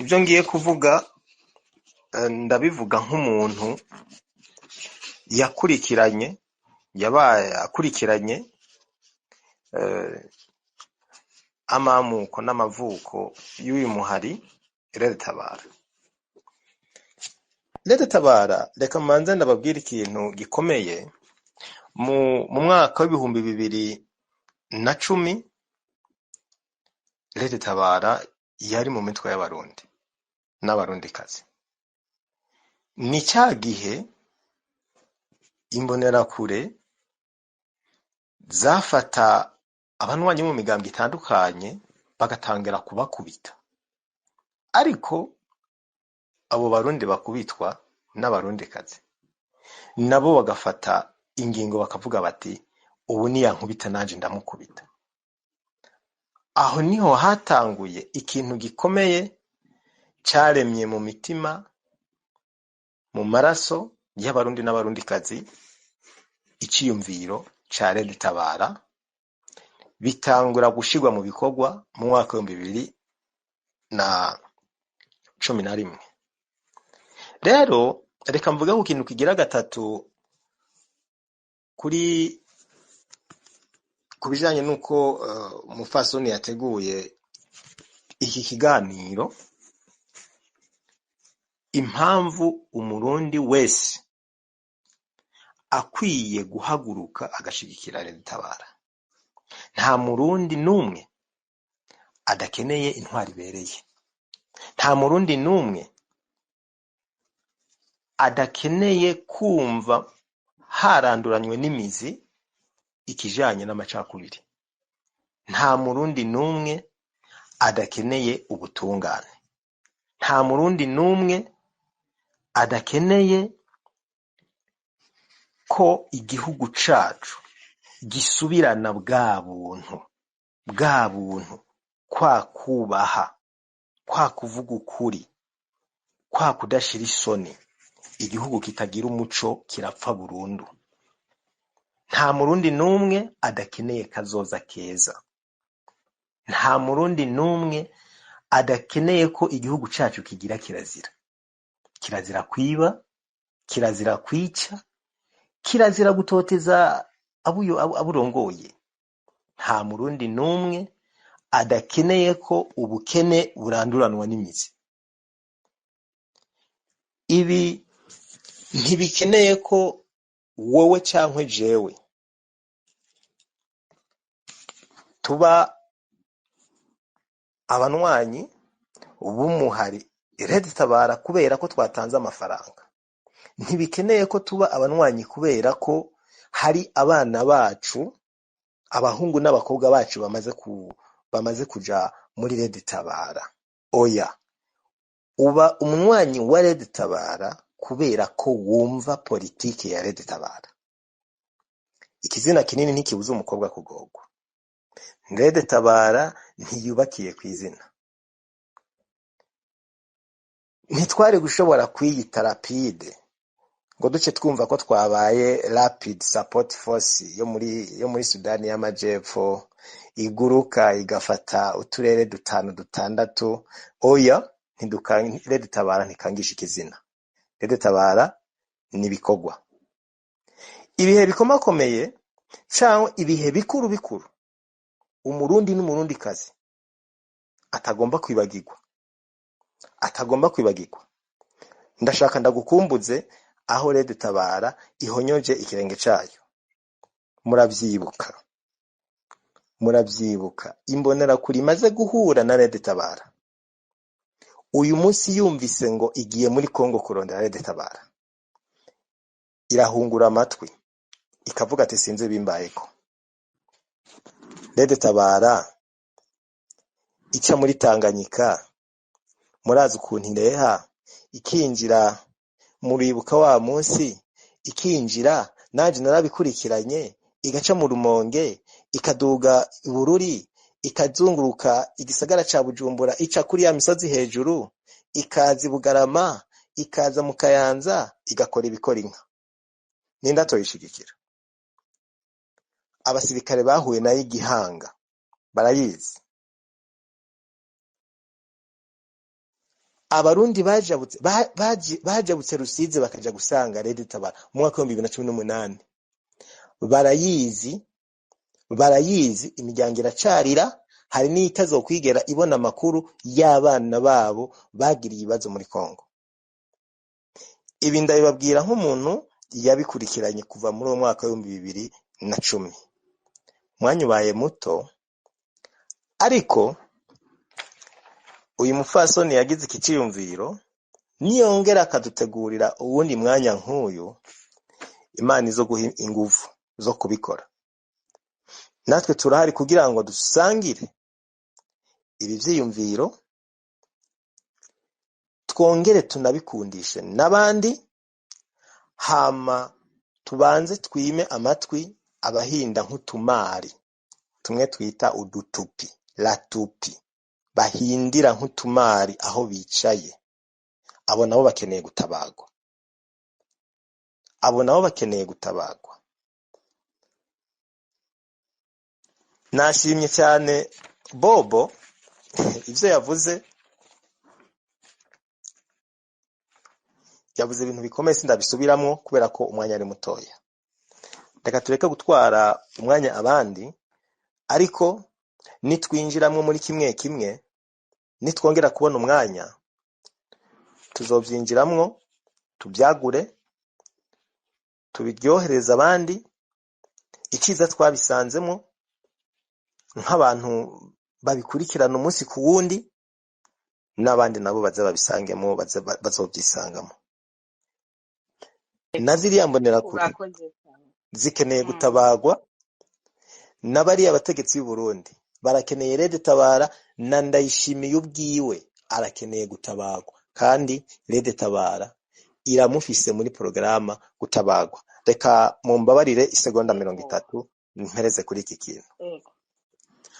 Ibyo ngiye kuvuga ndabivuga nk'umuntu yakurikiranye, yabaye akurikiranye amamuko n'amavuko y'uyu muhari Red Tabara. Red Tabara, reka mbanze ndababwira ikintu gikomeye. Mu mwaka w'2010, Red Tabara yari mu mitwe y'Abarundi n'Abarundikazi. Ni cya gihe Imbonerakure zafata abanywanyi mu migambwe itandukanye, bagatangira kubakubita. Ariko abo Barundi bakubitwa n'Abarundikazi nabo bagafata ingingo, bakavuga bati: "Ubu niyankubita, nanje ndamukubita." Aho niho hatanguye ikintu gikomeye caremye mu mitima, mu maraso y'Abarundi n'Abarundikazi, iciyumviro ca Red Tabara, bitangura gushirwa mu bikorwa mu mwaka w'2011. Rero reka mvuge ku kintu kigira gatatu kuri ku bijanye n'uko umupfasoni yateguye iki kiganiro. Impamvu Umurundi wese akwiye guhaguruka agashigikira Red Tabara: nta Murundi n'umwe adakeneye intwari ibereye, nta Murundi n'umwe adakeneye kumva haranduranywe n'imizi ikijanye n'amacakubiri, nta Murundi n'umwe adakeneye ubutungane, nta Murundi n'umwe adakeneye ko igihugu cacu gisubirana bwa buntu, bwa buntu, kwa kubaha, kwa kuvuga ukuri, kwa kudashira isoni. Igihugu kitagira umuco kirapfa burundu. Nta Murundi n'umwe adakeneye kazoza keza, nta Murundi n'umwe adakeneye ko igihugu cacu kigira kirazira. Kirazira kwiba, kirazira kwica, kirazira gutoteza aburongoye. Nta Murundi n'umwe adakeneye ko ubukene buranduranwa n'imizi. Ibi ntibikeneye ko wowe cankwe jewe tuba abanywanyi b'umuhari Red Tabara kubera ko twatanze amafaranga, ntibikeneye ko tuba abanywanyi kubera ko hari abana bacu, abahungu n'abakobwa bacu, bamaze kuja muri Red Tabara. Oya, uba umunywanyi wa Red Tabara kubera ko wumva politike ya Red Tabara. Ikizina kinini ntikibuza umukobwa kugorwa. Red Tabara ntiyubakiye kw'izina. Ntitwari gushobora kwiyita Rapide ngo duce twumva ko twabaye Rapid Support Force yo muri Sudani y'Amajepfo, iguruka igafata uturere dutanu, dutandatu. Oya, Red Tabara ntikangisha ikizina. Red Tabara ni ibikorwa. Ibihe bikomakomeye cyangwa ibihe bikuru bikuru Umurundi n'Umurundikazi atagomba kwibagirwa, atagomba kwibagirwa, ndashaka ndagukumbuze aho Red Tabara ihonyoje ikirenge cayo. Muravyibuka, muravyibuka Imbonerakure imaze guhura na Red Tabara. Uyu munsi yumvise ngo igiye muri Kongo kurondera Red Tabara, irahungura amatwi, ikavuga ati: "Sinzi bimbayeko." Red Tabara ica muri Tanganyika, murazi ukuntu ireha ikinjira. Muribuka wa munsi ikinjira? Nanje narabikurikiranye. Igaca mu Rumonge, ikaduga Ibururi, ikazunguruka igisagara ca Bujumbura, ica kuri ya misozi hejuru, ikaza i Bugarama, ikaza mu Kayanza, igakora ibikora inka. Ninde atoyishigikira? Abasirikare bahuye nayo igihanga barayizi. Abarundi bajabutse bajabutse Rusizi bakaja gusanga Red Tabara mu mwaka wa 2018, barayizi, barayizi. Imiryango iracarira, hari n'iyitazokwigera ibona amakuru y'abana babo bagiriye ibibazo muri Kongo. Ibi ndabibabwira nk'umuntu yabikurikiranye kuva muri uwo mwaka wa 2010. Umwanya ubaye muto, ariko uyu mupfasoni yagize iki ciyumviro, niyongera akadutegurira uwundi mwanya nk'uyu, Imana izo guha inguvu zo kubikora. Natwe turahari kugira ngo dusangire ibi vyiyumviro, twongere tunabikundishe n'abandi, hama tubanze twime amatwi abahinda nk'utumari, tumwe twita udutupi latupi, bahindira nk'utumari aho bicaye. Abo nabo bakeneye gutabagwa, abo nabo bakeneye gutabagwa. Nashimye cyane Bobo ivyo yavuze, yavuze ibintu bikomeye, sindabisubiramwo kubera ko umwanya ari mutoya. Reka tureke gutwara umwanya abandi, ariko nitwinjiramwo muri kimwe kimwe, nitwongera kubona umwanya tuzovyinjiramwo, tubyagure, tubiryohereze abandi. Iciza twabisanzemo nk'abantu babikurikirana umunsi ku wundi, n'abandi nabo baze babisangemo, baze bazovyisangamo. Na ziriya mbonerakure Urakoze cyane. zikeneye gutabagwa, na bariya bategetsi b'u Burundi barakeneye Red Tabara, na Ndayishimiye ubwiwe arakeneye gutabagwa, kandi Red Tabara iramufise muri porogaramu gutabagwa. Reka mumbabarire isegonda mirongo itatu mpereze kuri iki kintu. Ego.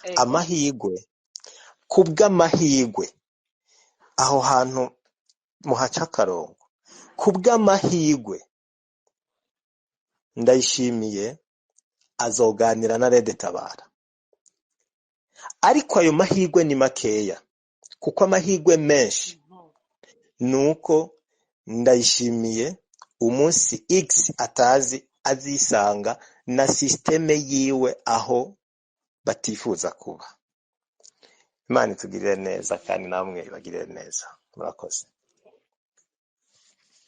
Ego. Amahigwe, kubw'amahigwe, aho hantu muhaca akarongo, kubw'amahigwe Ndayishimiye azoganira na Red Tabara, ariko ayo mahigwe ni makeya, kuko amahigwe menshi nuko Ndayishimiye umunsi X atazi azisanga na systeme yiwe aho batifuza kuba. Imana itugirire neza kandi namwe ibagirire neza. Murakoze.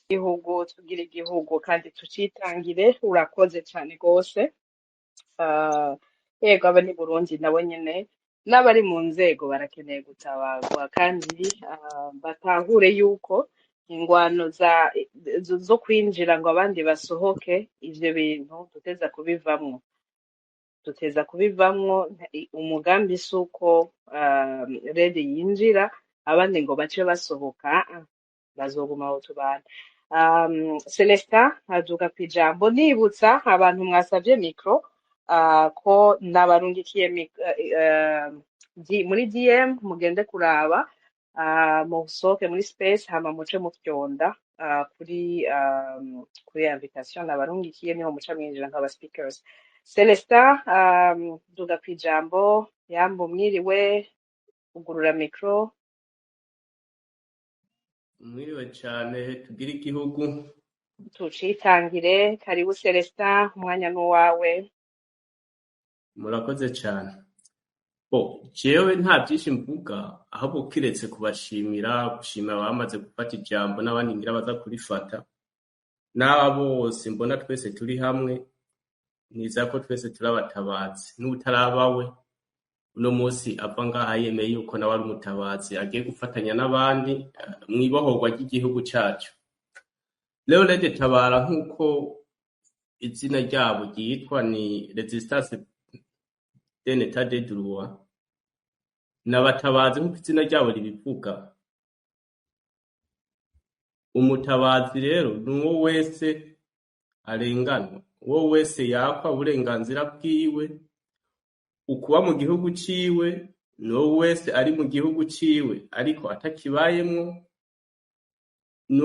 Igihugu tugira igihugu kandi tucitangire. Urakoze cyane rwose. Yego, aba ni Burundi nabo nyene n'abari mu nzego barakeneye gutabarwa, kandi batahure yuko ingwano za zo kwinjira ngo abandi basohoke, ivyo bintu duteza kubivamwo, duteza kubivamwo. Umugambi si uko Red yinjira abandi ngo bace basohoka, bazoguma aho tubana. Celestin aduga kw'ijambo. Nibutsa abantu mwasavye micro ko nabarungikiye muri DM, mugende kuraba, musohoke muri space hama muce mufyonda kuri invitation nabarungikiye, niho muca mwinjira nk'aba speakers. Celestin, duga kw'ijambo. Yambo, mwiriwe, ugurura micro. Mwiriwe cane, tugire igihugu. Tucitangire. Karibu Celestin, umwanya n'uwawe. Murakoze cane. Bo jewe nta byinshi mvuga, ahubwo kiretse kubashimira, gushimira abamaze gufata ijambo n'abandi ngira baza kurifata, n'aba bose mbona twese turi hamwe, nizera ko twese turi abatabazi. N'utarabawe uno munsi ava ngaha yemeye yuko nawe ari umutabazi, agiye gufatanya n'abandi mw'ibohorwa ry'igihugu cacu. Rero Red Tabara, nk'uko izina ryabo ryitwa, ni Resistance d'un Etat de droit, n'abatabazi nk'uko izina ryabo ribivuga. Umutabazi rero ni uwo wese arenganwa, uwo wese yakwa uburenganzira bwiwe, ukuba mu gihugu ciwe, ni uwo wese ari mu gihugu ciwe ariko atakibayemwo, ni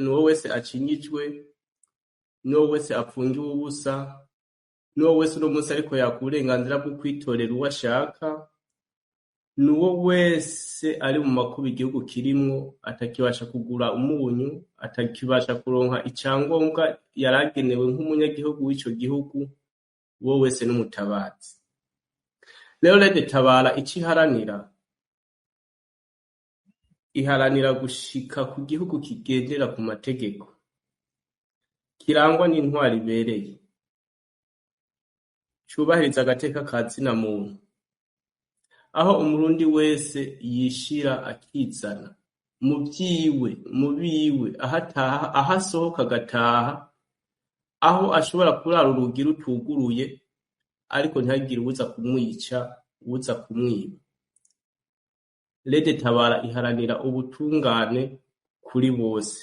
uwo wese acinyijwe, ni uwo wese apfungiwe ubusa, ni uwo wese uno munsi ariko yakwa uburenganzira bwo kwitorera uwo ashaka. Ni uwo wese ari mu makuba igihugu kirimwo, atakibasha kugura umunyu, atakibasha kuronka icyangombwa yaragenewe nk'umunyagihugu w'ico gihugu, uwo wese n'umutabazi. Rero Red Tabara ico iharanira, iharanira gushika ku gihugu kigendera ku mategeko, kirangwa n'intwaro ibereye, cubahiriza agateka ka zina muntu, aho umurundi wese yishira akizana mu vyiwe, mu biwe, aho ataha, aho asohoka agataha, aho ashobora kurara urugi rutuguruye ariko ntihagire uwuza kumwica, uwuza kumwiba. Red Tabara iharanira ubutungane kuri bose.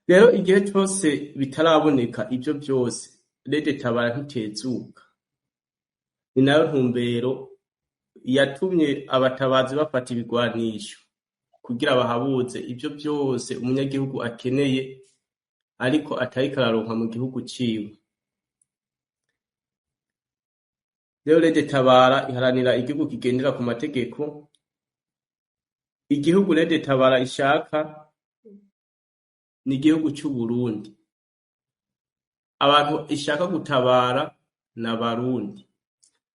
Rero igihe cose bitaraboneka ivyo vyose, Red Tabara ntitezuka. Ni nayo ntumbero yatumye abatabazi bafata ibigwanisho kugira bahabuze ivyo vyose umunyagihugu akeneye ariko atariko araronka mu gihugu ciwe. Rero Red Tabara iharanira igihugu kigendera ku mategeko, igihugu Red Tabara ishaka ni igihugu c'Uburundi. Abantu ishaka gutabara ni abarundi.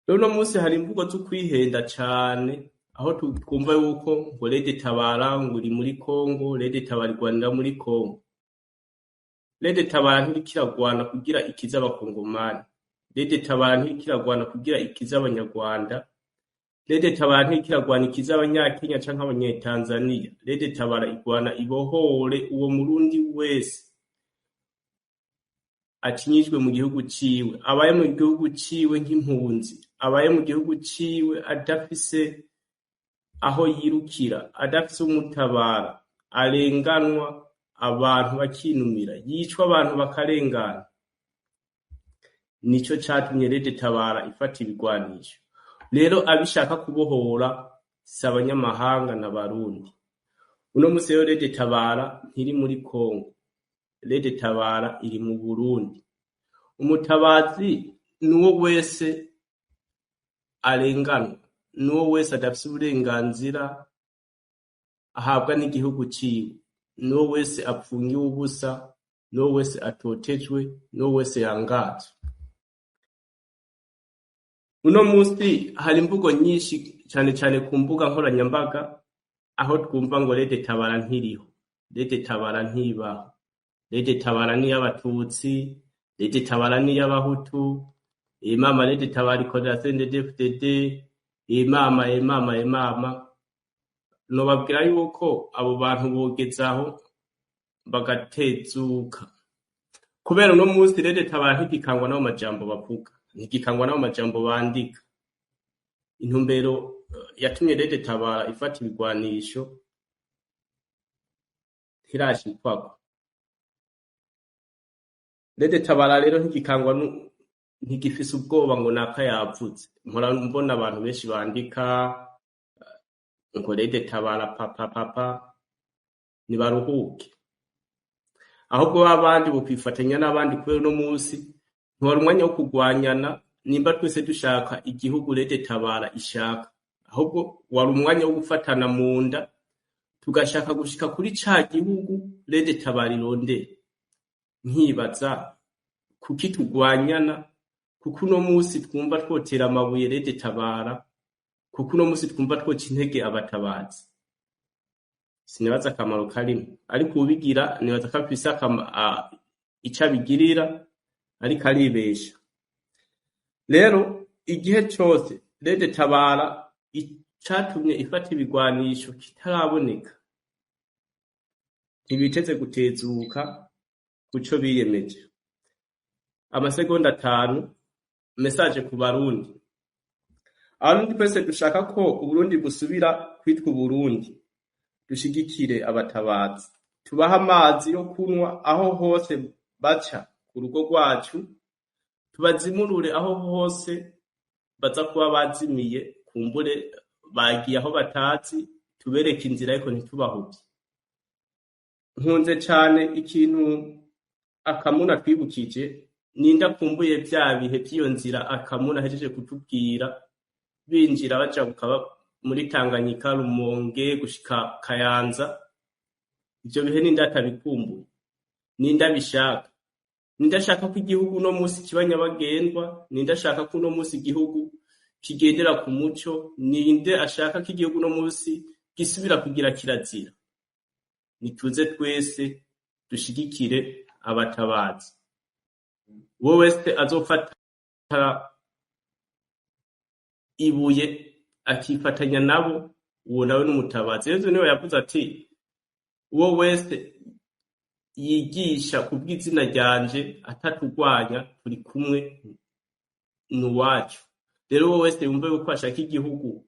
Rero uno munsi hari imvugo zo kwihenda cane, aho twumva yuko ngo Red Tabara ngo iri muri Congo, Red Tabara irwanira muri Congo. Red Tabara ntiriko iragwana kugira ikize abakongomani. Red Tabara ntiriko iragwana kugira ikize abanyarwanda. Red Tabara ntiriko iragwana ikize abanyakenya canke abanyetanzaniya. Red Tabara igwana ibohore uwo murundi wese akinyijwe mu gihugu ciwe, abaye mu gihugu ciwe nk'impunzi, abaye mu gihugu ciwe adafise aho yirukira, adafise umutabara, arenganwa abantu bakinumira, yicwa abantu bakarengana. Nico catumye Red Tabara ifata ibigwanisho. Rero abishaka kubohora si abanyamahanga n'abarundi. Uno musi rero Red Tabara ntiri muri Congo. Red Tabara iri mu Burundi. Umutabazi nuwo wese arenganwa, nuwo wese adafise uburenganzira ahabwa n'igihugu ciwe, nuwo wese apfungiwe ubusa, nuwo wese atotejwe, nuwo wese yangazwe. Uno musi hari imvugo nyinshi cane cane ku mbuga nkoranyambaga, aho twumva ngo Red Tabara ntiriho, Red Tabara ntibaho, Red Tabara ni iy'abatutsi, Red Tabara ni iy'abahutu, imama Red Tabara ikorera CNDD-FDD, imama imama imama. Nobabwira yuko abo bantu bogezaho bagatezuka, kubera uno musi Red Tabara ntigikangwa n'ayo majambo bavuga, ntigikangwa n'ayo majambo bandika. Intumbero yatumye Red Tabara ifata ibigwanisho ntirashikwako. Red Tabara rero ntigikangwa ntigifise ubwoba ngo naka yavuze. Mpora mbona abantu benshi bandika ngo Red Tabara papa papa, nibaruhuke. Ahubwo abandi bokwifatanya n'abandi, kubera uno musi ntiwari umwanya wo kugwanyana nimba twese dushaka igihugu Red Tabara ishaka. Ahubwo wari umwanya wo gufatana mu nda tugashaka gushika kuri ca gihugu Red Tabara irondera. Nkibaza kuki tugwanyana, kuko uno musi twumva twotera amabuye Red Tabara, kuko uno musi twumva twoca intege abatabazi. Sinibaza akamaro karimo, ariko uwubigira nibaza ko afise ico abigirira, ariko aribesha. Rero igihe cose Red Tabara icatumye ifata ibigwanisho kitaraboneka, ntibiteze gutezuka kuco biyemeje. Amasegonda 5, message ku Barundi. Abarundi twese dushaka ko Uburundi busubira kwitwa Uburundi, dushigikire abatabazi, tubahe amazi yo kunywa aho hose baca ku rugo rwacu, tubazimurure aho hose baza kuba bazimiye, kumbure bagiye aho batazi, tubereke inzira ariko ntitubahuvye. Nkunze cane ikintu Akamuna twibukije, ninda kumbuye vya bihe vy'iyo nzira Akamuna ahejeje kutubwira, binjira bajabuka muri Tanganyika, Rumonge gushika Kayanza. Ivyo bihe ninde atabikumbuye? Ninde abishaka? Ninde ashaka ko igihugu uno musi kiba nyabagendwa? Ninde ashaka ko uno musi igihugu kigendera ku muco? Ninde ashaka ko igihugu uno musi gisubira kugira kirazira? Nituze twese dushigikire abatabazi. Uwo wese azofata ibuye akifatanya nabo, uwo nawe n'umutabazi. Yezu niwe yavuze ati uwo wese yigisha kubw'izina ryanje atatugwanya turi kumwe n'uwacu. Rero uwo wese yumva yuko ashaka igihugu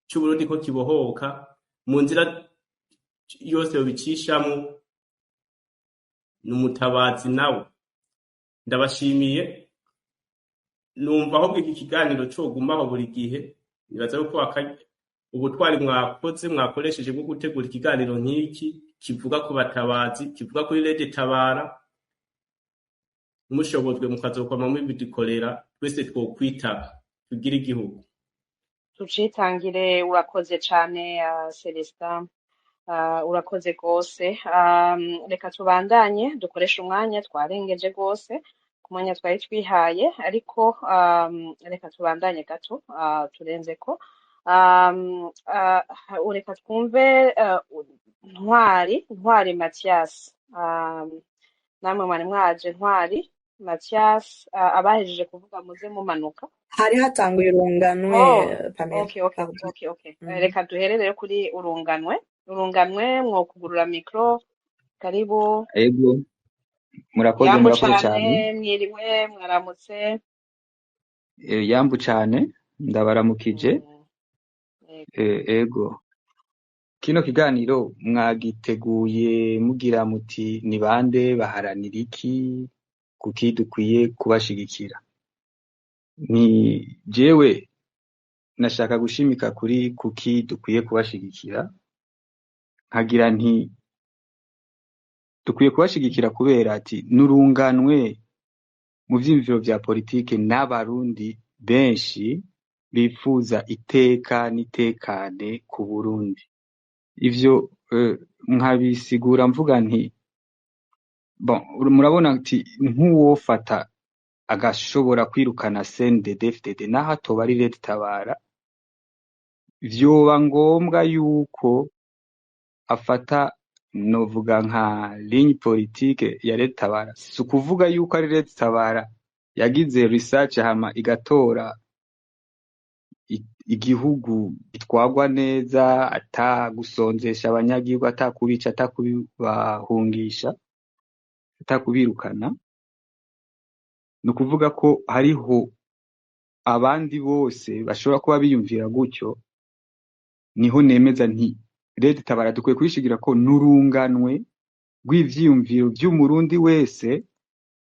c'Uburundi ko kibohoka mu nzira yose yobicishamwo, n'umutabazi nawe. Ndabashimiye, numva ahubwo iki kiganiro cogumaho buri gihe. Nibaza yuko ubutwari mwakoze mwakoresheje bwo gutegura ikiganiro nk'iki kivuga ku batabazi, kivuga kuri Red Tabara, mushobojwe mukazokwama mubidukorera, twese twokwitaba tugire igihugu. Tucitangire. Urakoze cane, Celestin, urakoze gose. Reka tubandanye dukoreshe umwanya, twarengeje gose ku mwanya twari twihaye, ariko reka tubandanye gato, turenzeko. Reka twumve Ntwari Mathias. Namwe mwari mwaje, Ntwari Mathias, abahejeje kuvuga muze mumanuka. Hari hatanguye urunganwe. Oh, Pamela. Okay. Pardon. Okay. Reka duhere rero kuri urunganwe. Urunganwe, mwokugurura micro. Karibu. Ego, murakoze. Yambu. Murakoze cyane. Cane, mwiriwe, mwaramutse. Yambu cyane, ndabaramukije. Yego. Ego, kino kiganiro mwagiteguye mugira muti ni bande, baharanira iki, kuki dukwiye kubashigikira? Ni jewe nashaka gushimika kuri kuki dukwiye kubashigikira, nkagira nti dukwiye kubashigikira kubera ati n'urunganwe mu vyiyumviro vya politike n'abarundi benshi bifuza iteka n'itekane ku Burundi. Ivyo nkabisigura mvuga nti bon, murabona ati nk'uwofata agashobora kwirukana CNDD-FDD naho atoba ari Red Tabara, vyoba ngombwa yuko afata novuga nka ligne politique ya Red Tabara. Si ukuvuga yuko ari Red Tabara yagize research hama igatora igihugu gitwarwa neza, ata gusonzesha abanyagihugu, ata kubica, ata kubahungisha, ata kubirukana. Ni ukuvuga ko hariho abandi bose bashobora kuba biyumvira gutyo. Niho nemeza nti Red Tabara dukwiye kuyishigira ko n'urunganwe rw'ivyiyumviro vy'umurundi wese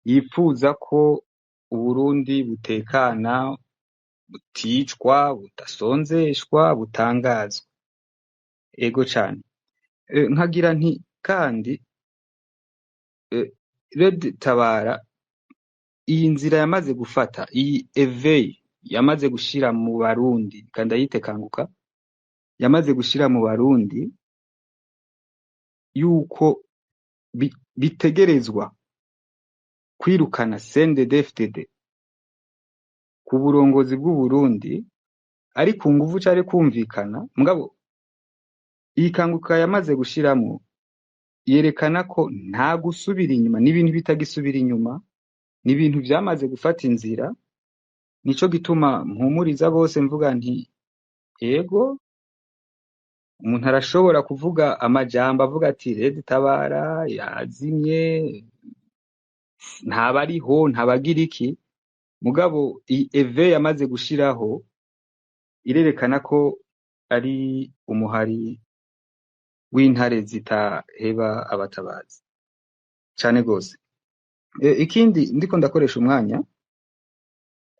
yipfuza ko Uburundi butekana, buticwa, budasonzeshwa, butangazwa. Ego cane. Nkagira nti kandi Red Tabara iyi nzira yamaze gufata, iyi éveil yamaze gushira mu Barundi, kandi ndayite kanguka yamaze gushira mu Barundi yuko bitegerezwa kwirukana CNDD-FDD ku burongozi bw'Uburundi, ari ku nguvu cari kumvikana. Mugabo iyi kanguka yamaze gushiramwo yerekana ko nta gusubira inyuma, n'ibintu bitagisubira inyuma, ni ibintu vyamaze gufata inzira. Nico gituma mpumuriza bose mvuga nti ego, umuntu arashobora kuvuga amajambo avuga ati Red Tabara yazimye, ntabariho, ntabagira iki, mugabo iyi éveil yamaze gushiraho irerekana ko ari umuhari w'intare zitaheba abatabazi cane gose. Ikindi ndiko ndakoresha umwanya,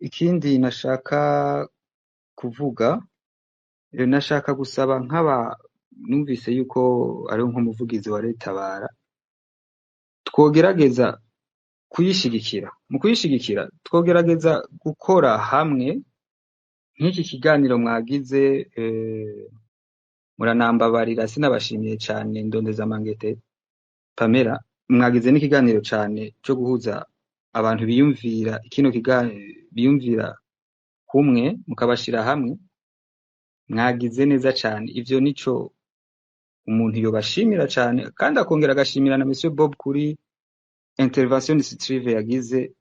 ikindi nashaka kuvuga, nashaka gusaba nk'aba numvise yuko ari nk'umuvugizi wa Red Tabara, twogerageza kuyishigikira. Mu kuyishigikira twogerageza gukora hamwe. Nk'iki kiganiro mwagize, muranambabarira sinabashimiye cane, Ndondeza Mangete Pamela, mwagize n'ikiganiro cane co guhuza abantu biyumvira kino kiganiro, biyumvira kumwe mukabashira hamwe, mwagize neza cane. Ivyo nico umuntu yobashimira cane, kandi akongera agashimira na Monsieur Bob kuri intervention destructive yagize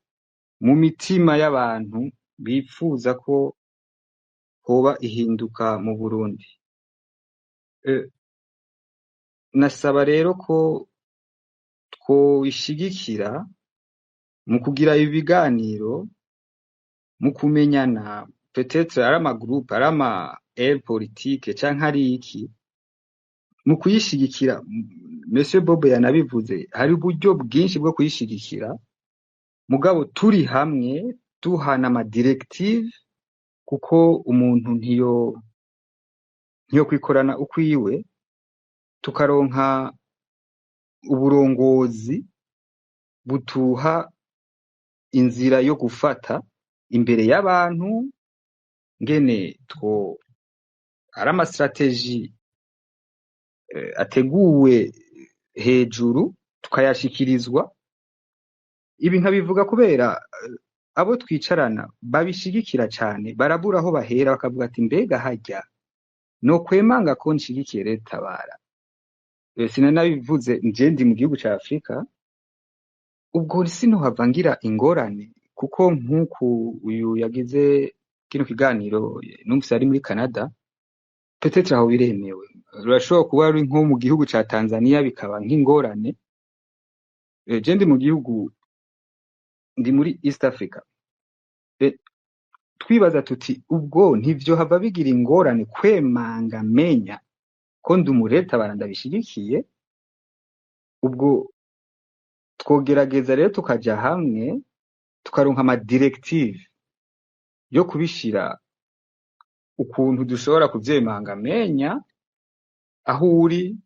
mu mitima y'abantu bifuza ko hoba ihinduka mu Burundi. Nasaba rero ko twoishigikira mu kugira ibi biganiro, mu kumenyana, peut-être ari ama groupe, ari ama aile politique canke ari iki, mu kuyishigikira. Monsieur Bob yanabivuze, hari uburyo bwinshi bwo kuyishigikira, mugabo turi hamwe duhana ama directive, kuko umuntu ntiyo kwikorana ukwiwe, tukaronka uburongozi butuha inzira yo gufata imbere y'abantu, ngene two ari ama stratégie ateguwe hejuru tukayashikirizwa. Ibi nkabivuga kubera abo twicarana babishigikira cane barabura aho bahera, bakavuga ati mbega harya no kwemanga ko nshigikiye Tabara. Sinanabivuze, nje ndi mu gihugu ca Afrika, ubwo sinohava ngira ingorane, kuko nk'uku uyu yagize kino kiganiro numvise ari muri Canada, peut-être aho biremewe, rurashobora kuba ari nko mu gihugu ca Tanzania bikaba nk'ingorane. Je ndi mu gihugu, ndi muri East Africa. Twibaza tuti ubwo ntivyo hava bigira ingorane kwemanga menya ko ndi umuretabara ndabishigikiye. Ubwo twogerageza rero tukaja hamwe, tukaronka ama directive yo kubishira ukuntu dushobora kuvyemanga menya aho uri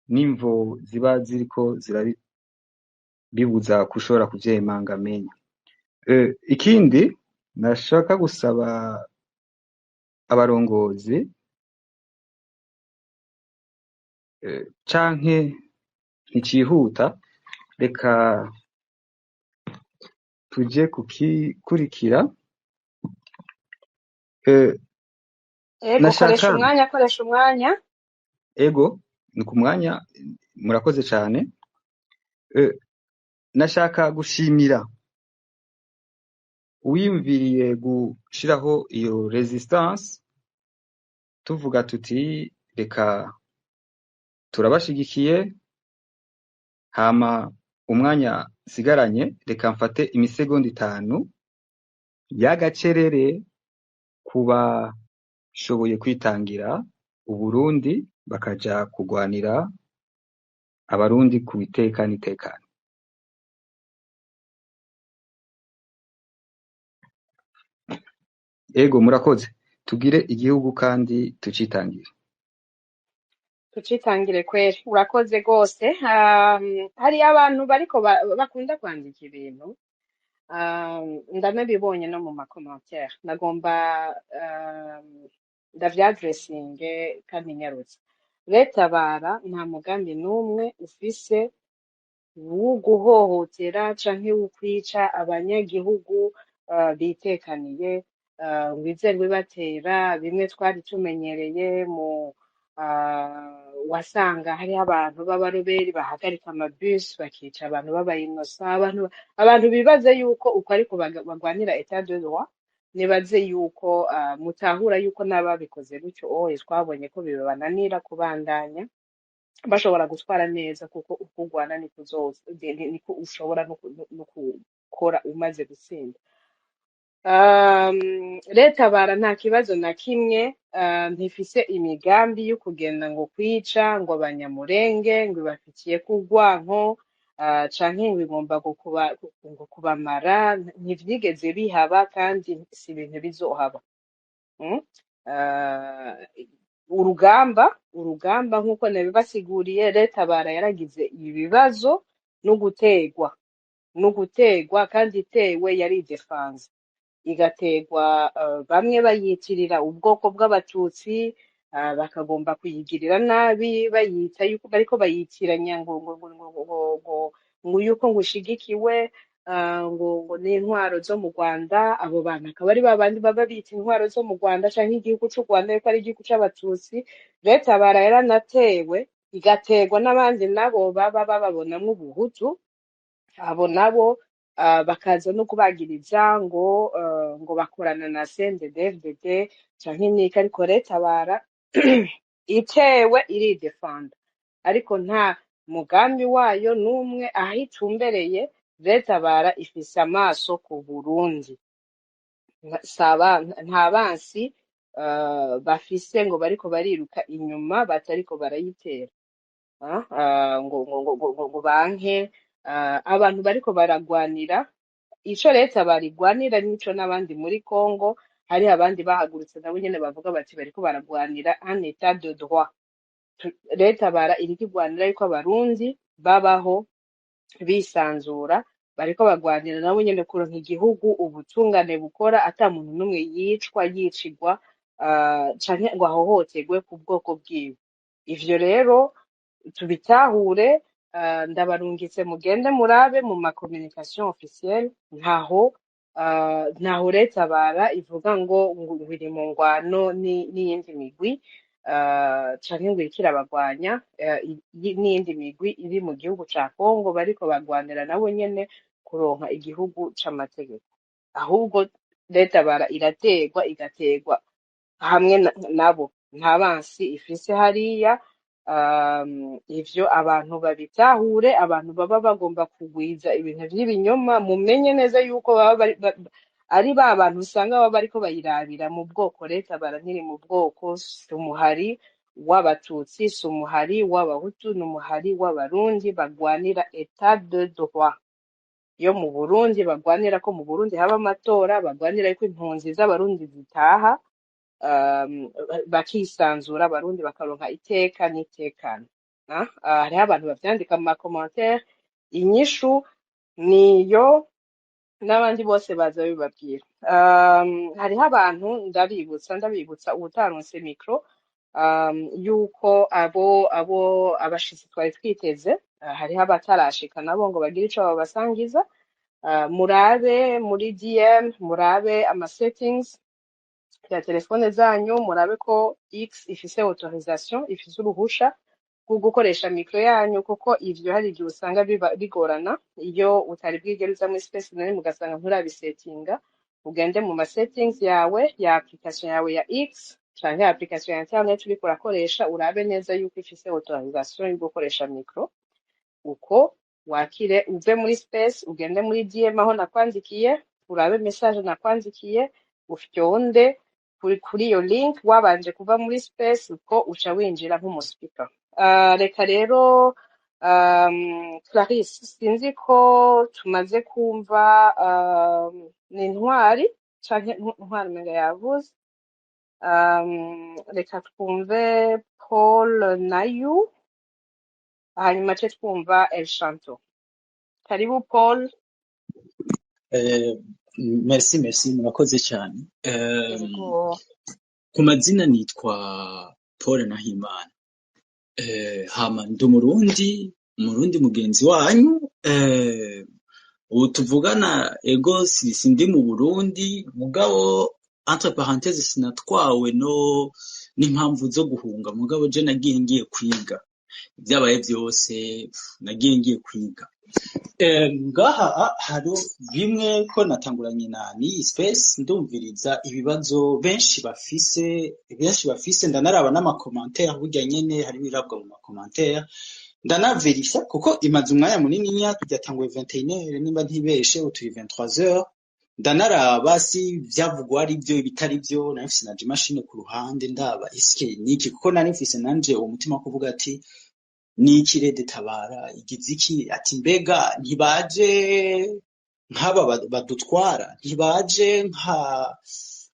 n'imvo ziba ziriko zirabibuza kushobora kuvyemanga menya. Ikindi nashaka gusaba abarongozi, canke nticihuta, reka tuje kukikurikira. Ego, koresha Nashaka umwanya, koresha umwanya. Ego, ni ku mwanya, murakoze cane. Nashaka gushimira uwiyumviriye gushiraho iyo resistance, tuvuga tuti reka turabashigikiye, hama umwanya nsigaranye reka mfate imisegonda 5 y'agacerere kuba shoboye kwitangira Uburundi bakaja kugwanira abarundi ku iteka n'itekane. Ego, murakoze, tugire igihugu kandi tucitangire. Tucitangire kweri, urakoze rwose. Hari abantu bariko bakunda kwandika ibintu, ndanabibonye no mu makomantere, nagomba ndavyadressinge kandi nyarutse. Retabara nta mugambi n'umwe ufise wo guhohotera canke wo kwica abanyagihugu bitekaniye, ngo ize batera bimwe twari tumenyereye mu wasanga hariho abantu b'abaroberi bahagarika amabisi bakica abantu b'abayinosa, abantu bibaze yuko uko ariko bagwanira état de droit. Nibaze yuko mutahura yuko n'ababikoze gutyo oye twabonye ko bibananira kubandanya bashobora gutwara neza, kuko uko urwana niko niko ushobora no gukora umaze gutsinda. Leta bara nta kibazo na kimwe, ntifise imigambi yo kugenda ngo kwica ngo abanyamurenge ngo ibafitiye kugwanko, canke ngo igomba ngo kubamara. Ntivyigeze bihaba kandi si ibintu bizohaba. Urugamba nk'uko nabibasiguriye, leta bara yaragize ibibazo no gutegwa kandi itewe yari defanze. Igategwa bamwe bayitirira ubwoko bw'abatutsi, bakagomba kuyigirira nabi, bayita yuko bariko bayitiranya ngo yuko ngo ishigikiwe ngo n'intwaro zo mu Rwanda. Abo bantu akaba ari babandi baba bita intwaro zo mu Rwanda canke igihugu c'u Rwanda yuko ari igihugu c'abatutsi. Leta bara yaranatewe, igategwa n'abandi nabo baba bababonamwo ubuhutu. Abo nabo bakaza no kubagiriza ngo bakorana na CNDD-FDD canke niki. Ariko leta bara itewe iridefanda, ariko nta mugambi wayo n'umwe aho itumbereye. Leta bara ifise amaso ku Burundi. Nta bansi bafise ngo bariko bariruka inyuma batariko barayitera ngo banke abantu bariko baragwanira ico leta barigwanira nico n'abandi muri Congo. Hari abandi bahagurutse nabo nyene bavuga bati bariko baragwanira un état de droit. Leta bara iriko igwanira yuko abarundi babaho bisanzura, bariko bagwanira nabo nyene kuronka igihugu ubutungane bukora, ata muntu n'umwe yicwa, yicigwa canke ngo ahohoterwe ku bwoko bwiwe. Ivyo rero tubitahure. Ndabarungitse mugende murabe mu ma communication officielle, ntaho leta bara ivuga ngo iri mu ngwano n'iyindi migwi canke ngo iriko irabagwanya n'iyindi migwi iri mu gihugu ca Congo bariko bagwanira nabo nyene kuronka igihugu c'amategeko. Ahubwo leta bara irategwa, igategwa hamwe nabo. Nta bansi ifise hariya. Ivyo abantu babitahure. Abantu baba bagomba kugwiza ibintu vy'ibinyoma, mumenye neza yuko baba ari ba bantu usanga baba bariko bayirabira mu bwoko. Leta bara ntiri mu bwoko, si umuhari w'abatutsi, si umuhari w'abahutu, ni umuhari w'abarundi bagwanira état de droit yo mu Burundi, bagwanira ko mu Burundi haba amatora, bagwanira yuko impunzi z'abarundi zitaha, bakisanzura, abarundi bakaronka iteka n'itekano. Hariho abantu bavyandika mu ma commentaire, inyishu niyo, n'abandi bose baza bibabwira. Hariho abantu, ndabibutsa uwutaronse micro, yuko abo abashitsi twari twiteze, hariho abatarashika nabo ngo bagire ico babasangiza. Murabe muri DM, murabe ama settings ya telefone zanyu, murabe ko X ifise autorisation, ifise uruhusha rwo gukoresha micro yanyu, kuko ivyo hari igihe usanga biba bigorana iyo utari bwigere uza muri space na rimwe, ugasanga nturabisetinga. Ugende mu ma settings yawe ya application yawe ya X canke application ya internet uriko urakoresha, urabe neza yuko ifise autorisation yo gukoresha micro. Uko wakire uve muri space, ugende muri DM aho nakwandikiye, urabe message nakwandikiye, ufyonde kuri iyo link wabanje kuva muri space, uko uca winjira nk'umu speaker. Reka rero Clarisse, sinzi ko tumaze kumva ni Ntwari canke Ntwari umenga yavuze. Reka twumve Paul Nayu, hanyuma ce twumva El Shanto. Karibu Paul. Merci, merci, murakoze cyane. Yego. Ku mazina nitwa Paul Nahimana. Hama ndi umurundi, umurundi mugenzi wanyu. Ubu tuvugana, ego, sindi mu Burundi, mugabo entre parenthèses sinatwawe no n'impamvu zo guhunga, mugabo je nagiye ngiye kwiga. Ibyabaye byose nagiye ngiye kwiga. Ngaha hari bimwe ko natanguranye na n'iyi space, ndumviriza ibibazo benshi bafise, ndanaraba n'ama commentaire burya nyene hari ibirabwa mu ma commentaire, ndanaverifya kuko imaze umwanya munini nya byatanguye 21h nimba ntibeshe, ubu turi 23h. Ndanaraba si vyavugwa ari byo, ibitari byo. Nari mfise naje imashini ku ruhande, ndaba iske niki, kuko nari mfise nanje uwo mutima wo kuvuga ati niki RED Tabara igize iki, ati mbega ntibaje nk'aba badutwara, ntibaje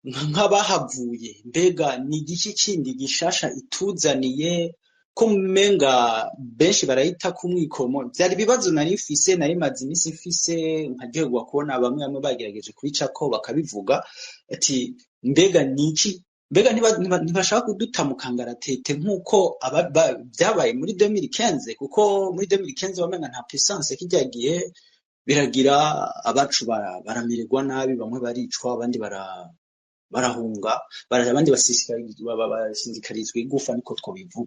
nk'abahavuye, mbega ni igiki kindi gishasha ituzaniye? Ko menga benshi barayita ku mwikomo. Vyari ibibazo nari mfise, nari maze iminsi mfise, nkaryoherwa kubona bamwe bamwe bagerageje kubicako bakabivuga, ati mbega niki, mbega ntibashaka kuduta mu kangaratete nk'uko vyabaye muri 2015, kuko muri 2015 wamenga nta puissance kirya gihe, biragira abacu baramererwa nabi, bamwe baricwa, abandi barahunga, abandi basinzikarizwa igufa, niko twobivuga.